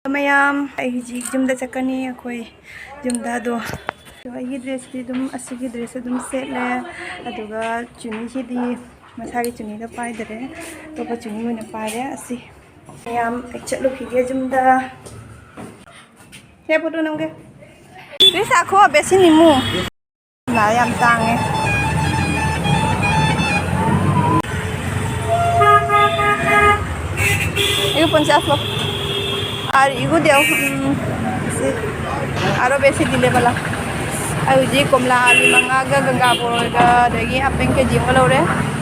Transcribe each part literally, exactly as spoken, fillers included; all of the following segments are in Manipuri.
ꯃꯌꯥꯝ, ꯑꯩ ꯍꯧꯖꯤꯛ ꯌꯨꯝꯗ ꯆꯠꯀꯅꯤ꯫ ꯑꯩꯈꯣꯏ ꯌꯨꯝꯗ ꯑꯗꯣ ꯑꯩꯒꯤ ꯗ꯭ꯔꯦꯁꯇꯤ ꯑꯗꯨꯝ, ꯑꯁꯤꯒꯤ ꯗ꯭ꯔꯦꯁ ꯑꯗꯨꯝ ꯁꯦꯠꯂꯦ꯫ ꯑꯗꯨꯒ ꯆꯨꯅꯤꯁꯤꯗꯤ ꯃꯁꯥꯒꯤ ꯆꯨꯅꯤꯗꯣ ꯄꯥꯏꯗꯔꯦ, ꯑꯇꯣꯞꯄ ꯆꯨꯅꯤ ꯑꯣꯏꯅ ꯄꯥꯏꯔꯦ꯫ ꯑꯁꯤ ꯃꯌꯥꯝ, ꯑꯩ ꯆꯠꯂꯨꯈꯤꯒꯦ ꯌꯨꯝꯗ꯫ ꯁꯦ, ꯐꯣꯇꯣ ꯅꯝꯒꯦ꯫ ꯇ꯭ꯔꯤꯁꯥ, ꯈꯣ, ꯕꯦꯁꯤ ꯅꯤꯃꯨ꯫ ꯂꯥꯏ ꯌꯥꯝ ꯇꯥꯡꯉꯦ꯫ ꯑꯩꯒꯤ ꯄꯨꯟꯁꯤ ꯑꯁꯣꯛ꯫ ꯑꯥꯔ ꯏꯒꯨꯗꯦꯎ꯫ ꯎꯝ, ꯁꯤ꯫ ꯑꯥꯔꯣ ꯕꯦꯁꯤ ꯗꯤꯂꯦ ꯕꯂꯥ꯫ ꯑꯩ ꯍꯧꯖꯤꯛ ꯀꯣꯝꯂꯥ ꯑꯂꯤ ꯃꯉꯥꯒ ꯒꯪꯒꯥ ꯕꯣꯔꯣꯏꯒ ꯑꯗꯒꯤ ꯑꯄꯦꯡ ꯀꯦ ꯖꯤ ꯑꯃ ꯂꯧꯔꯦ꯫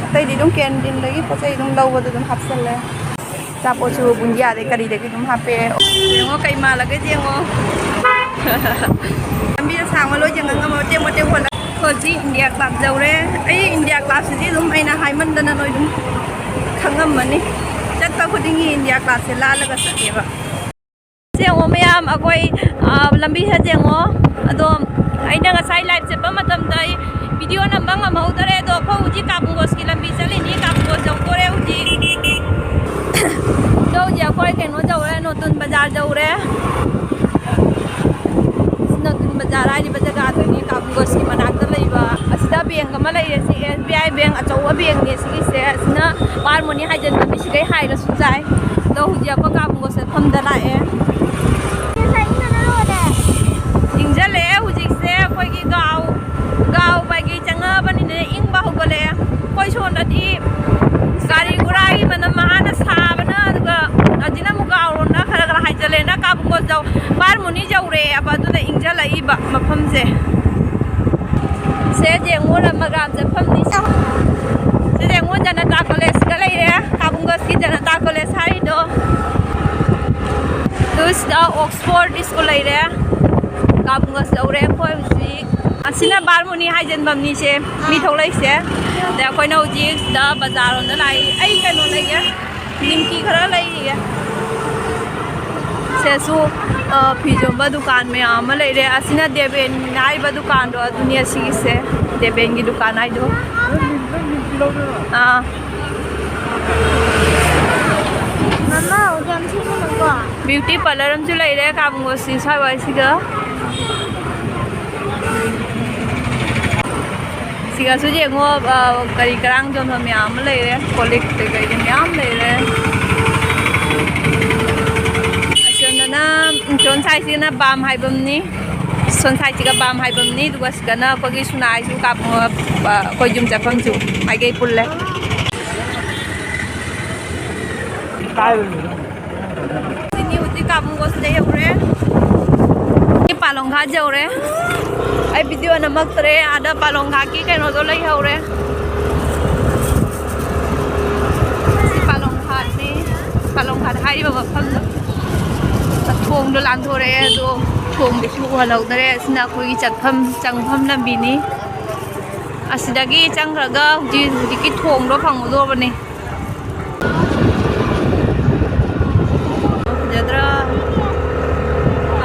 ꯑꯇꯩꯗꯤ ꯑꯗꯨꯝ ꯀꯦꯟꯇꯤꯟꯗꯒꯤ ꯄꯣꯠ ꯆꯩ ꯑꯗꯨꯝ ꯂꯧꯕꯗꯣ ꯑꯗꯨꯝ ꯍꯥꯞꯆꯜꯂꯦ꯫ ꯑꯆꯥꯄꯣꯠꯁꯨ ꯕꯨꯟꯗꯤꯌꯥꯗꯩ ꯀꯔꯤꯗꯒꯤ ꯑꯗꯨꯝ ꯍꯥꯞꯄꯦ꯫ ꯌꯦꯡꯉꯣ ꯀꯩ ꯃꯥꯜꯂꯒꯦ ꯌꯦꯡꯉꯣ꯫ ꯂꯝꯕꯤꯗ ꯁꯥꯡꯕ ꯂꯣꯏ ꯌꯦꯡꯉ ꯉꯝꯃꯣ, ꯃꯇꯦꯛ ꯃꯇꯦꯛ ꯍꯣꯜꯂ꯫ ꯍꯧꯖꯤꯛ ꯏꯟꯗꯤꯌꯥ ꯀ꯭ꯂꯥꯁ ꯌꯧꯔꯦ꯫ ꯑꯩ ꯏꯟꯗꯤꯌꯥ ꯀ꯭ꯂꯥꯁꯁꯤꯗꯤ ꯑꯗꯨꯝ ꯑꯩꯅ ꯍꯥꯏꯃꯟꯗꯅ ꯅꯣꯏ ꯑꯗꯨꯝ ꯈꯪꯉꯝꯃꯅꯤ꯫ ꯆꯠꯄ ꯈꯨꯗꯤꯡꯒꯤ ꯏꯟꯗꯤꯌꯥ ꯀ꯭ꯂꯥꯁꯁꯦ ꯂꯥꯜꯂꯒ ꯆꯠꯂꯦꯕ꯫ ꯌꯦꯡꯉꯣ ꯃꯌꯥꯝ, ꯑꯩꯈꯣꯏ, ꯑ, ꯂꯝꯕꯤꯁꯦ ꯌꯦꯡꯉꯣ꯫ ꯑꯗꯣ ꯑꯩꯅ ꯉꯁꯥꯏ ꯂꯥꯏꯚ ꯆꯠꯄ ꯃꯇꯝꯗ ꯑꯩ ꯚꯤꯗꯤꯑꯣ ꯅꯝꯕ ꯉꯝꯍꯧꯗꯔꯦ꯫ ꯑꯗꯣ ꯑꯩꯈꯣꯏ ꯍꯧꯖꯤꯛ ꯀꯥꯕꯨꯡꯒꯣꯁꯀꯤ ꯂꯝꯕꯤ ꯆꯠꯂꯤꯅꯤ, ꯀꯥꯕꯨꯡꯒꯣꯁ ꯌꯧꯗꯣꯔꯦ ꯍꯧꯖꯤꯛ꯫ ꯑꯗꯣ ꯍꯧꯖꯤꯛ ꯑꯩꯈꯣꯏ ꯀꯩꯅꯣ ꯌꯧꯔꯦ, ꯅꯣꯇꯨꯟ ꯕꯖꯥꯔ ꯌꯧꯔꯦ꯫ ꯅꯣꯇꯨꯟ ꯕꯖꯥꯔ ꯍꯥꯏꯔꯤꯕ ꯖꯒꯥꯗꯨꯅꯤ ꯀꯥꯕꯨꯡꯒꯣꯁꯀꯤ ꯃꯅꯥꯛꯇ ꯂꯩꯕ꯫ ꯑꯁꯤꯗ ꯕꯦꯡ ꯑꯃ ꯂꯩꯔꯦ, C S B I bank ꯑꯆꯧꯕ ꯕꯦꯡꯅꯦ ꯁꯤꯒꯤꯁꯦ꯫ ꯑꯁꯤꯅ ꯄꯥꯔ ꯃꯣꯅꯤ ꯍꯥꯏꯖꯟꯕ ꯃꯤꯁꯤꯗꯩ ꯍꯥꯏꯔꯁꯨ ꯆꯥꯏ꯫ ꯑꯗꯣ ꯍꯧꯖꯤꯛ ꯑꯩꯈꯣꯏ ꯀꯥꯕꯨꯡꯒꯣꯁ ꯆꯠꯐꯝꯗ ꯂꯥꯛꯑꯦ꯫ ꯏꯪꯁꯤꯜꯂꯛꯑꯦ ꯍꯧꯖꯤꯛꯁꯦ ꯑꯩꯈꯣꯏꯒꯤ ꯒꯥꯎ, ꯒꯥꯎ ꯄꯥꯏꯒꯤ ꯆꯪꯉꯛꯑꯕꯅꯤꯅ ꯏꯪꯕ ꯍꯧꯒꯠꯂꯛꯑꯦ꯫ ꯑꯩꯈꯣꯏ ꯁꯣꯝꯗꯗꯤ ꯒꯥꯔꯤ ꯒꯨꯔꯥꯒꯤ ꯃꯅꯝ ꯃꯍꯥꯅ ꯁꯥꯕꯅ, ꯑꯗꯨꯒ ꯑꯁꯤꯅ ꯑꯃꯨꯛ ꯒꯥꯎꯔꯣꯝꯗ ꯈꯔ ꯈꯔ ꯍꯥꯏꯖꯜꯂꯦꯅ ꯀꯥꯕꯨꯡꯒꯣꯁ ꯌꯧ-, ꯄꯥꯔ ꯃꯣꯅꯤ ꯌꯧꯔꯛꯑꯦꯕ, ꯑꯗꯨꯅ ꯏꯪꯁꯤꯜꯂꯛꯏꯕ ꯃꯐꯝꯁꯦ꯫ ꯁꯦ ꯌꯦꯡꯉꯣ, ꯔꯃꯒ꯭ꯔꯥꯝ ꯆꯠꯐꯝꯅꯤ꯫ ꯁꯦ ꯌꯦꯡꯉꯣ, ꯖꯅꯇꯥ ꯀꯣꯂꯦꯖꯀ ꯂꯩꯔꯦ, ꯀꯥꯕꯨꯡꯒꯣꯁꯀꯤ ꯖꯅꯇꯥ ꯀꯣꯂꯦꯖ ꯍꯥꯏꯔꯤꯗꯣ꯫ ꯑꯗꯨ ꯁꯤꯗ ꯑꯣꯛꯁꯐꯣꯔꯗ ꯁ꯭ꯀꯨꯜ ꯂꯩꯔꯦ, ꯀꯥꯕꯨꯡꯒꯣꯁ ꯌꯧꯔꯦ ꯑꯩꯈꯣꯏ ꯍꯧꯖꯤꯛ꯫ ꯑꯁꯤꯅ ꯄꯥꯔ ꯃꯣꯅꯤ ꯍꯥꯏꯖꯟꯐꯝꯅꯤꯁꯦ, ꯃꯤ ꯊꯣꯛꯂꯛꯏꯁꯦ꯫ ꯑꯗ ꯑꯩꯈꯣꯏꯅ ꯍꯧꯖꯤꯛ ꯁꯤꯗ ꯕꯖꯥꯔ ꯂꯣꯝꯗ ꯂꯥꯛꯏ꯫ ꯑꯩ ꯀꯩꯅꯣ ꯂꯩꯒꯦ, ꯅꯤꯝꯀꯤ ꯈꯔ ꯂꯩꯔꯤꯌꯦ꯫ ꯁꯤꯗꯁꯨ, ꯑ, ꯐꯤ ꯌꯣꯟꯕ ꯗꯨꯀꯥꯟ ꯃꯌꯥꯝ ꯑꯃ ꯂꯩꯔꯦ꯫ ꯑꯁꯤꯅ ꯗꯦꯕꯦꯟ ꯍꯥꯏꯔꯤꯕ ꯗꯨꯀꯥꯟꯗꯣ ꯑꯗꯨꯅꯤ, ꯑꯁꯤꯒꯤꯁꯦ ꯗꯦꯕꯦꯟꯒꯤ ꯗꯨꯀꯥꯟ ꯍꯥꯏꯗꯣ꯫ ꯑꯥ꯫ ꯃꯃꯥ, ꯌꯥꯝ ꯊꯤꯅꯀꯣ꯫ Beauty parlour ꯑꯃꯁꯨ ꯂꯩꯔꯦ ꯀꯥꯕꯨꯡꯒꯣꯁꯤ ꯁ꯭ꯋꯥꯏꯋꯥꯏꯁꯤꯒ꯫ ꯁꯤꯒꯁꯨ ꯌꯦꯡꯉꯣ, ꯑ, ꯀꯔꯤ ꯀꯔꯥꯡ ꯌꯣꯟꯐꯝ ꯃꯌꯥꯝ ꯑꯃ ꯂꯩꯔꯦ, ꯀꯣꯜ ꯂꯤꯛ ꯀꯩꯀꯩꯗꯤ ꯃꯌꯥꯝ ꯂꯩꯔꯦ꯫ ꯑꯁꯣꯝꯗꯅ, ꯁꯣꯝ ꯁꯥꯏꯠꯁꯤꯅ ꯕꯥꯝ ꯍꯥꯏꯐꯝꯅꯤ, ꯁꯣꯝ ꯁꯥꯏꯠꯁꯤꯒ ꯕꯥꯝ ꯍꯥꯏꯐꯝꯅꯤ, ꯑꯗꯨꯒ ꯁꯤꯗꯅ ꯑꯩꯈꯣꯏꯒꯤ ꯁꯨꯅꯥꯏꯁꯨ ꯀꯥꯞꯄ, ꯑ, ꯑꯩꯈꯣꯏ ꯌꯨꯝ ꯆꯠꯐꯝꯁꯨ ꯃꯥꯏꯀꯩ ꯄꯨꯜꯂꯦ꯫ ꯁꯤꯅꯤ ꯍꯧꯖꯤꯛ ꯀꯥꯕꯨꯡꯒꯣꯁꯤꯗ ꯌꯧꯔꯦ꯫ ꯁꯤ ꯄꯥꯂꯣꯡ ꯘꯥꯠ ꯌꯧꯔꯦ꯫ ꯑꯩ ꯚꯤꯗꯤꯑꯣ ꯅꯝꯃꯛꯇ꯭ꯔꯦ꯫ ꯑꯥꯗ ꯄꯥꯂꯣꯡ ꯘꯥꯠꯀꯤ ꯀꯩꯅꯣꯗꯣ ꯂꯩꯍꯧꯔꯦ꯫ ꯁꯤ ꯄꯥꯂꯣꯡ ꯘꯥꯠꯅꯤ꯫ ꯄꯥꯂꯣꯡ ꯘꯥꯠ ꯍꯥꯏꯔꯤꯕ ꯃꯐꯝꯗꯣ꯫ ꯊꯣꯡꯗꯣ ꯂꯥꯟꯊꯣꯔꯛꯑꯦ ꯑꯗꯣ ꯊꯣꯡꯗꯨꯁꯨ ꯎꯍꯜꯍꯧꯗꯔꯦ꯫ ꯑꯁꯤꯅ ꯑꯩꯈꯣꯏꯒꯤ ꯆꯠꯐꯝ ꯆꯪꯐꯝ ꯂꯝꯕꯤꯅꯤ꯫ ꯑꯁꯤꯗꯒꯤ ꯆꯪꯈ꯭ꯔꯒ ꯍꯧꯖꯤꯛ ꯍꯧꯖꯤꯛꯀꯤ ꯊꯣꯡꯗꯣ ꯐꯪꯉꯨꯗꯧꯕꯅꯤ꯫ ꯐꯖꯗ꯭ꯔꯥ?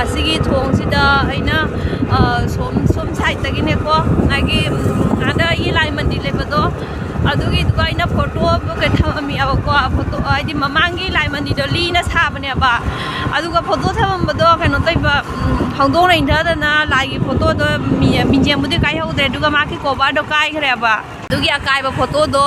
ꯑꯁꯤꯒꯤ ꯊꯣꯡꯁꯤꯗ ꯑꯩꯅ, ꯑ, ꯁꯣꯝ, ꯁꯣꯝ ꯁꯥꯏꯠꯇꯒꯤꯅꯦꯀꯣ, ꯃꯥꯒꯤ, ꯎꯝ, ꯑꯥꯗ ꯑꯩꯒꯤ ꯂꯥꯏ ꯃꯟꯗꯤꯔ ꯂꯩꯕꯗꯣ, ꯑꯗꯨꯒꯤꯗꯨꯒ ꯑꯩꯅ ꯐꯣꯇꯣ ꯑꯃ ꯀꯩ ꯊꯝꯃꯝꯃꯤꯑꯕꯀꯣ, ꯐꯣꯇꯣ ꯍꯥꯏꯗꯤ ꯃꯃꯥꯡꯒꯤ ꯂꯥꯏ ꯃꯟꯗꯤꯔꯗꯣ ꯂꯤꯅ ꯁꯥꯕꯅꯦꯕ, ꯑꯗꯨꯒ ꯐꯣꯇꯣ ꯊꯝꯃꯝꯕꯗꯣ ꯀꯩꯅꯣ ꯇꯧꯕ, ꯎꯝ, ꯍꯧꯗꯣꯡꯅ ꯏꯟꯊꯗꯅ ꯂꯥꯏꯒꯤ ꯐꯣꯇꯣꯗꯣ ꯃꯤ-, ꯃꯤꯡꯖꯦꯜꯕꯨꯗꯤ ꯀꯥꯏꯍꯧꯗ꯭ꯔꯦ, ꯑꯗꯨꯒ ꯃꯥꯒꯤ ꯀꯣꯕꯔꯗꯣ ꯀꯥꯏꯈ꯭ꯔꯦꯕ꯫ ꯑꯗꯨꯒꯤ ꯑꯀꯥꯏꯕ ꯐꯣꯇꯣꯗꯣ,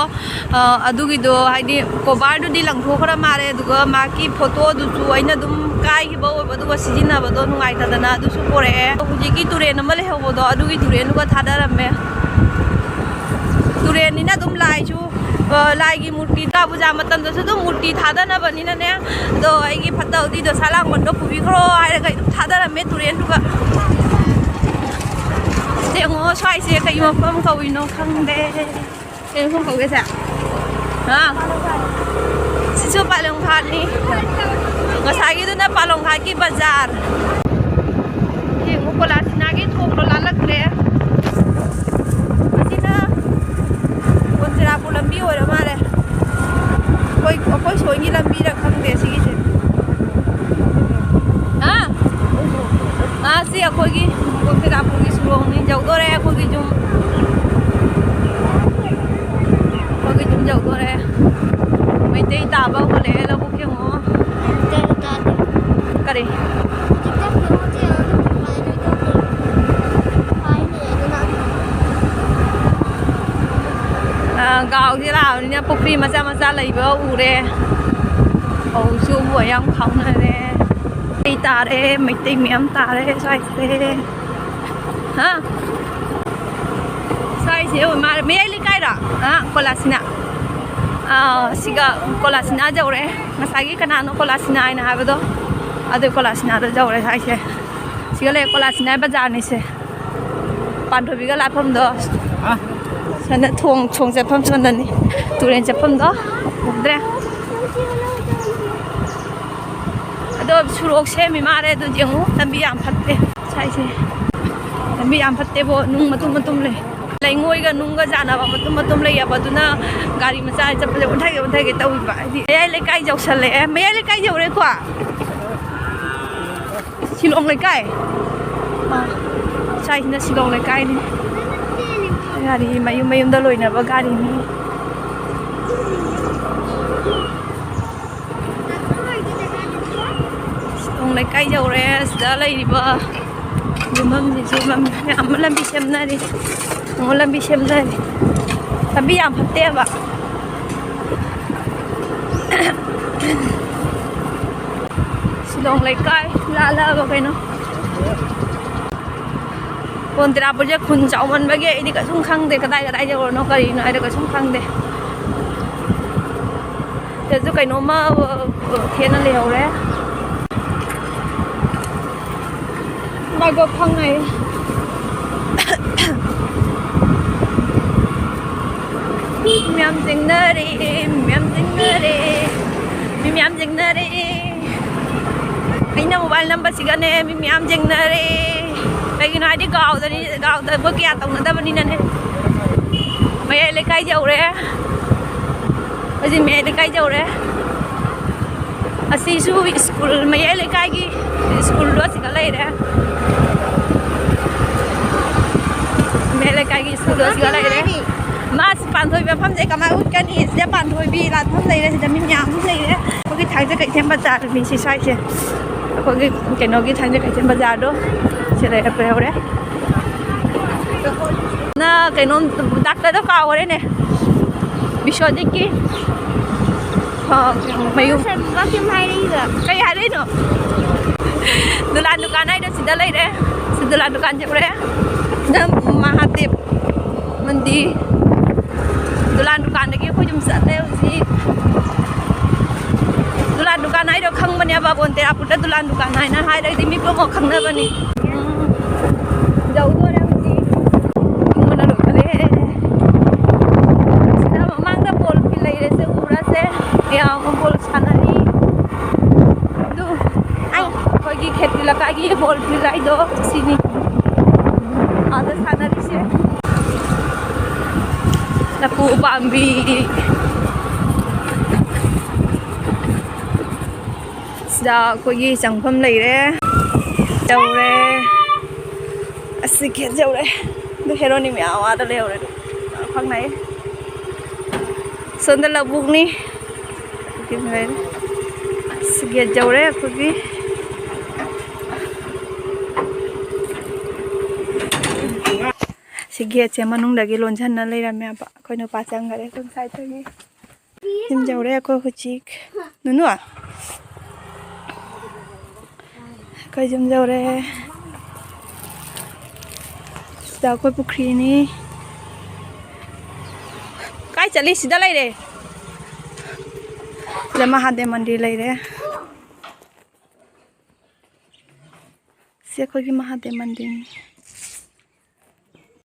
ꯑ, ꯑꯗꯨꯒꯤꯗꯣ ꯍꯥꯏꯗꯤ ꯀꯣꯕꯔꯗꯨꯗꯤ ꯂꯪꯊꯣꯛꯈ꯭ꯔ ꯃꯥꯜꯂꯦ, ꯑꯗꯨꯒ ꯃꯥꯒꯤ ꯐꯣꯇꯣꯗꯨꯁꯨ ꯑꯩꯅ ꯑꯗꯨꯝ ꯀꯥꯏꯈꯤꯕ ꯑꯣꯏꯕ, ꯑꯗꯨꯒ ꯁꯤꯖꯤꯟꯅꯕꯗꯣ ꯅꯨꯡꯉꯥꯏꯇꯗꯅ ꯑꯗꯨꯁꯨ ꯄꯣꯔꯛꯑꯦ꯫ ꯍꯧꯖꯤꯛꯀꯤ ꯇꯨꯔꯦꯟ ꯑꯃ ꯂꯩꯍꯧꯕꯗꯣ, ꯑꯗꯨꯒꯤ ꯇꯨꯔꯦꯟꯗꯨꯒ ꯊꯥꯗꯔꯝꯃꯦ꯫ ꯇꯨꯔꯦꯟꯅꯤꯅ ꯑꯗꯨꯝ ꯂꯥꯏꯁꯨ, ꯑ, ꯂꯥꯏꯒꯤ ꯃꯨꯔꯇꯤ, ꯗꯨꯔꯒꯥ ꯄꯨꯖꯥ ꯃꯇꯝꯗꯁꯨ ꯑꯗꯨꯝ ꯃꯨꯔꯇꯤ ꯊꯥꯗꯅꯕꯅꯤꯅꯅꯦ, ꯑꯗꯣ ꯑꯩꯒꯤ ꯐꯠꯇ ꯍꯥꯎꯊꯤꯗꯣ ꯁꯥ ꯂꯥꯡꯕꯟꯗꯣ ꯄꯨꯕꯤꯈ꯭ꯔꯣ ꯍꯥꯏꯔꯒ ꯑꯗꯨꯝ ꯊꯥꯗꯔꯝꯃꯦ ꯇꯨꯔꯦꯟꯗꯨꯒ꯫ ꯌꯦꯡꯉꯣ, ꯁ꯭ꯋꯥꯏꯁꯦ ꯀꯩ ꯃꯐꯝ ꯀꯧꯏꯅꯣ ꯈꯪꯗꯦ꯫ ꯀꯩ ꯃꯐꯝ ꯀꯧꯒꯦ ꯁꯦ? ꯍꯥ? ꯁꯤꯁꯨ ꯄꯥꯂꯣꯡ ꯘꯥꯠꯅꯤ꯫ ꯉꯁꯥꯏꯒꯤꯗꯨꯅ ꯄꯥꯂꯣꯡ ꯘꯥꯠꯀꯤ ꯕꯖꯥꯔ꯫ ꯌꯦꯡꯉꯨ, ꯀꯣꯂꯥꯁꯤꯅꯥꯒꯤ ꯊꯣꯡꯗꯣ ꯂꯥꯜꯂꯛꯈ꯭ꯔꯦ꯫ ꯑꯁꯤꯅ ꯀꯣꯟꯆꯦꯔꯥꯄꯨꯔ ꯂꯝꯕꯤ ꯑꯣꯏꯔ ꯃꯥꯜꯂꯦ꯫ ꯑꯩꯈꯣꯏ, ꯑꯩꯈꯣꯏ ꯁꯣꯝꯒꯤ ꯂꯝꯕꯤꯔ ꯈꯪꯗꯦ ꯁꯤꯒꯤꯁꯦ꯫ ꯍꯥ? ꯑꯥ, ꯁꯤ ꯑꯩꯈꯣꯏꯒꯤ ꯀꯣꯟꯆꯦꯔꯥꯄꯨꯔꯒꯤ ꯁꯨꯔꯣꯡꯅꯤ꯫ ꯌꯧꯗꯣꯔꯦ ꯑꯩꯈꯣꯏꯒꯤ ꯌꯨꯝ꯫ ꯑꯩꯈꯣꯏꯒꯤ ꯌꯨꯝ ꯌꯧꯗꯣꯔꯦ꯫ ꯃꯩꯇꯩ ꯇꯥꯕ ꯍꯧꯒꯠꯂꯛꯑꯦ ꯂꯧꯕꯨꯛ ꯌꯦꯡꯉꯣ꯫ ꯍꯧꯖꯤꯛꯇ ꯐꯤꯔꯣꯜꯁꯦ ꯑꯗꯨꯝ ꯅꯨꯡꯉꯥꯏꯔꯣꯏꯗꯧꯔꯤ꯫ ꯍꯥꯏꯅꯦ ꯑꯗꯨꯅ꯫ ꯑ, ꯒꯥꯎꯁꯦ ꯂꯥꯛꯑꯕꯅꯤꯅ ꯄꯨꯈ꯭ꯔꯤ ꯃꯆꯥ ꯃꯆꯥ ꯂꯩꯕ ꯎꯔꯦ꯫ ꯐꯧꯁꯨ ꯌꯥꯝ ꯈꯥꯎꯅꯔꯦ꯫ ꯃꯩꯇꯩ ꯇꯥꯔꯦ, ꯃꯩꯇꯩ ꯃꯌꯥꯝ ꯇꯥꯔꯦ ꯁ꯭ꯋꯥꯏꯁꯦ꯫ ꯍꯥ? ꯁ꯭ꯋꯥꯏꯁꯦ ꯑꯣꯏ ꯃꯥꯜꯂꯦ꯫ ꯃꯌꯥꯏ ꯂꯩꯀꯥꯏꯔꯣ? ꯑ, ꯀꯣꯂꯥꯁꯤꯅꯥ꯫ ꯑ, ꯁꯤꯒ ꯀꯣꯂꯥꯁꯤꯅꯥ ꯌꯧꯔꯦ꯫ ꯉꯁꯥꯏꯒꯤ ꯀꯅꯥꯅꯣ ꯀꯣꯂꯥꯁꯤꯅꯥ ꯍꯥꯏꯅ ꯍꯥꯏꯕꯗꯣ? ꯑꯗꯨ ꯀꯣꯂꯥꯁꯤꯅꯥꯗ ꯌꯧꯔꯦ ꯁ꯭ꯋꯥꯏꯁꯦ꯫ ꯁꯤꯒ ꯂꯩ ꯀꯣꯂꯥꯁꯤꯅꯥ ꯕꯖꯥꯔꯅꯤꯁꯦ꯫ ꯄꯥꯟꯊꯣꯏꯕꯤꯒ ꯂꯥꯛꯐꯝꯗꯣ꯫ ꯍꯥ? ꯁꯣꯝꯗ ꯊꯣꯡ, ꯊꯣꯡ ꯆꯠꯐꯝ ꯁꯣꯝꯗꯅꯤ꯫ ꯇꯨꯔꯦꯟ ꯆꯠꯐꯝꯗꯣ ꯎꯗ꯭ꯔꯦ꯫ ꯑꯗꯣ ꯁꯣꯔꯣꯛ ꯁꯦꯝꯃꯤ ꯃꯥꯜꯂꯦ꯫ ꯑꯗꯨ ꯌꯦꯡꯉꯨ, ꯂꯝꯕꯤ ꯌꯥꯝ ꯐꯠꯇꯦ ꯁ꯭ꯋꯥꯏꯁꯦ꯫ ꯂꯝꯕꯤ ꯌꯥꯝ ꯐꯠꯇꯦꯕꯣ, ꯅꯨꯡ ꯃꯇꯨꯝ ꯃꯇꯨꯝ ꯂꯩ꯫ ꯂꯩꯉꯣꯏꯒ ꯅꯨꯡꯒ ꯆꯥꯟꯅꯕ ꯃꯇꯨꯝ ꯃꯇꯨꯝ ꯂꯩꯌꯦꯕ, ꯑꯗꯨꯅ ꯒꯥꯔꯤ ꯃꯆꯥ ꯆꯠꯄꯁꯦ ꯑꯣꯟꯊꯒꯦ ꯑꯣꯟꯊꯒꯦ ꯇꯧꯕꯤꯕ꯫ ꯍꯥꯏꯗꯤ ꯃꯌꯥꯏ ꯂꯩꯀꯥꯏ ꯌꯧꯁꯜꯂꯛꯑꯦ꯫ ꯃꯌꯥꯏ ꯂꯩꯀꯥꯏ ꯌꯧꯔꯦꯀꯣ꯫ ꯁꯤꯂꯣꯡ ꯂꯩꯀꯥꯏ꯫ ꯑꯥ, ꯁ꯭ꯋꯥꯏꯁꯤꯅ ꯁꯤꯂꯣꯡ ꯂꯩꯀꯥꯏꯅꯤ꯫ ꯒꯥꯔꯤ ꯃꯌꯨꯝ ꯃꯌꯨꯝꯗ ꯂꯣꯏꯅꯕ ꯒꯥꯔꯤꯅꯤ꯫ ꯁꯤꯂꯣꯡ ꯂꯩꯀꯥꯏ ꯌꯧꯔꯦ꯫ ꯁꯤꯗ ꯂꯩꯔꯤꯕ ꯌꯨꯝꯐꯝꯁꯤꯁꯨ ꯂꯝ-, ꯃꯌꯥꯝ ꯑꯃ ꯂꯝꯕꯤ ꯁꯦꯝꯅꯔꯤ꯫ ꯑꯃꯨꯛ ꯂꯝꯕꯤ ꯁꯦꯝꯅꯔꯤ꯫ ꯂꯝꯕꯤ ꯌꯥꯝ ꯐꯠꯇꯦꯕ꯫ ꯁꯤꯂꯣꯡ ꯂꯩꯀꯥꯏ ꯂꯥꯜꯂꯛꯑꯕ ꯀꯩꯅꯣ꯫ ꯀꯣꯟꯇꯤꯔꯥꯄꯨꯔꯁꯦ ꯈꯨꯟ ꯆꯥꯎꯃꯟꯕꯒꯤ ꯑꯩꯗꯤ ꯀꯩꯁꯨꯝ ꯈꯪꯗꯦ, ꯀꯗꯥꯏ ꯀꯗꯥꯏ ꯌꯧꯔꯅꯣ ꯀꯔꯤꯅꯣ ꯍꯥꯏꯗꯣ ꯀꯩꯁꯨꯝ ꯈꯪꯗꯦ꯫ ꯁꯤꯗꯁꯨ ꯀꯩꯅꯣꯝꯃ, ꯑ, ꯊꯦꯠꯅ ꯂꯩꯍꯧꯔꯦ꯫ ꯃꯥꯏ ꯒꯣ ꯐꯪꯉꯦ꯫ ꯃꯤ ꯃꯌꯥꯝ ꯆꯦꯡꯅꯔꯦ, ꯃꯤ ꯃꯌꯥꯝ ꯆꯦꯡꯅꯔꯦ, ꯃꯤ ꯃꯌꯥꯝ ꯆꯦꯡꯅꯔꯦ꯫ ꯑꯩꯅ ꯃꯣꯕꯥꯏꯜ ꯅꯝꯕꯁꯤꯒꯅꯦ ꯃꯤ ꯃꯌꯥꯝ ꯆꯦꯡꯅꯔꯦ꯫ ꯀꯩꯒꯤꯅꯣ ꯍꯥꯏꯗꯤ ꯒꯥꯎꯗꯅꯤ, ꯒꯥꯎꯗꯕ ꯀꯌꯥ ꯇꯧꯅꯗꯕꯅꯤꯅꯅꯦ꯫ ꯃꯌꯥꯏ ꯂꯩꯀꯥꯏ ꯌꯧꯔꯦ꯫ ꯍꯧꯖꯤꯛ ꯃꯌꯥꯏ ꯂꯩꯀꯥꯏ ꯌꯧꯔꯦ꯫ ꯑꯁꯤꯁꯨ ꯁ꯭ꯀꯨꯜ, ꯃꯌꯥꯏ ꯂꯩꯀꯥꯏꯒꯤ ꯁ꯭ꯀꯨꯜꯗꯣ ꯑꯁꯤꯗ ꯂꯩꯔꯦ꯫ ꯃꯌꯥꯏ ꯂꯩꯀꯥꯏꯒꯤ ꯁ꯭ꯀꯨꯜꯗꯣ ꯑꯁꯤꯗ ꯂꯩꯔꯦ꯫ ꯃꯥꯁꯤ ꯄꯥꯟꯊꯣꯏꯕꯤ ꯃꯐꯝꯁꯦ ꯀꯃꯥꯏ ꯎꯠꯀꯅꯤ? ꯁꯤꯗ ꯄꯥꯟꯊꯣꯏꯕꯤ ꯂꯥꯟꯐꯝ ꯂꯩꯔꯦ꯫ ꯁꯤꯗ ꯃꯤ ꯃꯌꯥꯝ ꯑꯃ ꯂꯩꯔꯦ꯫ ꯑꯩꯈꯣꯏꯒꯤ ꯊꯥꯡꯖ ꯀꯩꯊꯦꯜ ꯕꯖꯥꯔꯅꯤ ꯁꯤ ꯁ꯭ꯋꯥꯏꯁꯦ꯫ ꯑꯩꯈꯣꯏꯒꯤ ꯀꯩꯅꯣꯒꯤ ꯊꯥꯡꯖ ꯀꯩꯊꯦꯜ ꯕꯖꯥꯔꯗꯣ ꯁꯤ ꯂꯩꯔꯛꯄ ꯌꯧꯔꯦ꯫ ꯅ ꯀꯩꯅꯣꯝ ꯗꯥꯛꯇꯔꯗꯣ ꯀꯥꯎꯈꯔꯦꯅꯦ꯫ ꯕꯤꯁ꯭ꯋꯖꯤꯠꯀꯤ, ꯑ, ꯃꯌꯨꯝ꯫ ꯀꯩ ꯍꯥꯏꯔꯛꯏꯅꯣ? ꯗꯨꯂꯥꯟ ꯗꯨꯀꯥꯟ ꯍꯥꯏꯗꯣ ꯁꯤꯗ ꯂꯩꯔꯦ꯫ ꯁꯤ ꯗꯨꯂꯥꯟ ꯗꯨꯀꯥꯟꯁꯦ ꯎꯔꯦ꯫ ꯁꯤꯗ ꯃꯍꯥꯗꯦꯕ ꯃꯟꯗꯤꯔ꯫ ꯗꯨꯂꯥꯟ ꯗꯨꯀꯥꯟꯗꯒꯤ ꯑꯩꯈꯣꯏ ꯌꯨꯝ ꯆꯠꯂꯦ ꯍꯧꯖꯤꯛ꯫ ꯗꯨꯂꯥꯟ ꯗꯨꯀꯥꯟ ꯍꯥꯏꯗꯣ ꯈꯪꯕꯅꯦꯕ, ꯕꯣꯟ ꯇꯦꯔꯥꯄꯨꯔꯗ ꯗꯨꯂꯥꯟ ꯗꯨꯀꯥꯟ ꯍꯥꯏꯅ ꯍꯥꯏꯔꯒꯗꯤ ꯃꯤ ꯄꯨꯝꯅꯃꯛ ꯈꯪꯅꯕꯅꯤ꯫ ꯎꯝ꯫ ꯌꯧꯗꯣꯔꯦ ꯍꯧꯖꯤꯛ꯫ ꯏꯪꯕꯅ ꯂꯣꯏꯔꯦ꯫ ꯁꯤꯗ ꯃꯃꯥꯡꯗ ꯕꯣꯜ ꯐꯤꯜ ꯂꯩꯔꯦꯁꯦ, ꯎꯔꯁꯦ꯫ ꯃꯌꯥꯝ ꯑꯃ ꯕꯣꯜ ꯁꯥꯟꯅꯔꯤ꯫ ꯑꯗꯨ ꯑꯩꯈꯣꯏꯒꯤ ꯈꯦꯇ꯭ꯔꯤ ꯂꯩꯀꯥꯏꯒꯤ ꯕꯣꯜ ꯐꯤꯜ ꯍꯥꯏꯗꯣ ꯁꯤꯅꯤ꯫ ꯑꯥꯗ ꯁꯥꯟꯅꯔꯤꯁꯦ꯫ ꯂꯐꯨ ꯄꯥꯝꯕꯤ꯫ ꯁꯤꯗ ꯑꯩꯈꯣꯏꯒꯤ ꯆꯪꯐꯝ ꯂꯩꯔꯦ꯫ ꯌꯧꯔꯦ꯫ ꯑꯁꯤ ꯒꯦꯠ ꯌꯧꯔꯦ꯫ ꯑꯗꯨ ꯍꯦꯔꯣꯅꯤ ꯃꯌꯥꯝ ꯑꯥꯗ ꯂꯩꯍꯧꯔꯦ꯫ ꯑꯗꯨ ꯈꯪꯅꯩ꯫ ꯁꯣꯝꯗ ꯂꯧꯕꯨꯛꯅꯤ꯫ ꯑꯁꯤ ꯒꯦꯠ ꯌꯧꯔꯦ ꯑꯩꯈꯣꯏꯒꯤ꯫ ꯁꯤ ꯒꯦꯠꯁꯦ ꯃꯅꯨꯡꯗꯒꯤ ꯂꯣꯟꯁꯤꯟꯅ ꯂꯩꯔꯝꯃꯦꯕ꯫ ꯑꯩꯈꯣꯏ ꯅꯨꯄꯥ ꯆꯪꯈꯔꯦ ꯁꯣꯝ ꯁꯥꯏꯠꯇꯒꯤ꯫ ꯌꯨꯝ ꯌꯧꯔꯦ ꯑꯩꯈꯣꯏ ꯍꯧꯖꯤꯛ꯫ ꯅꯨꯅꯨ? ꯑꯩꯈꯣꯏ ꯌꯨꯝ ꯌꯧꯔꯦ꯫ ꯁꯤꯗ ꯑꯩꯈꯣꯏ ꯄꯨꯈ꯭ꯔꯤꯅꯤ꯫ ꯀꯥꯏ ꯆꯠꯂꯤ? ꯁꯤꯗ ꯂꯩꯔꯦ꯫ ꯁꯤꯗ ꯃꯍꯥꯗꯦꯕ ꯃꯟꯗꯤꯔ ꯂꯩꯔꯦ꯫ ꯁꯤ ꯑꯩꯈꯣꯏꯒꯤ ꯃꯍꯥꯗꯦꯕ ꯃꯟꯗꯤꯔꯅꯤ꯫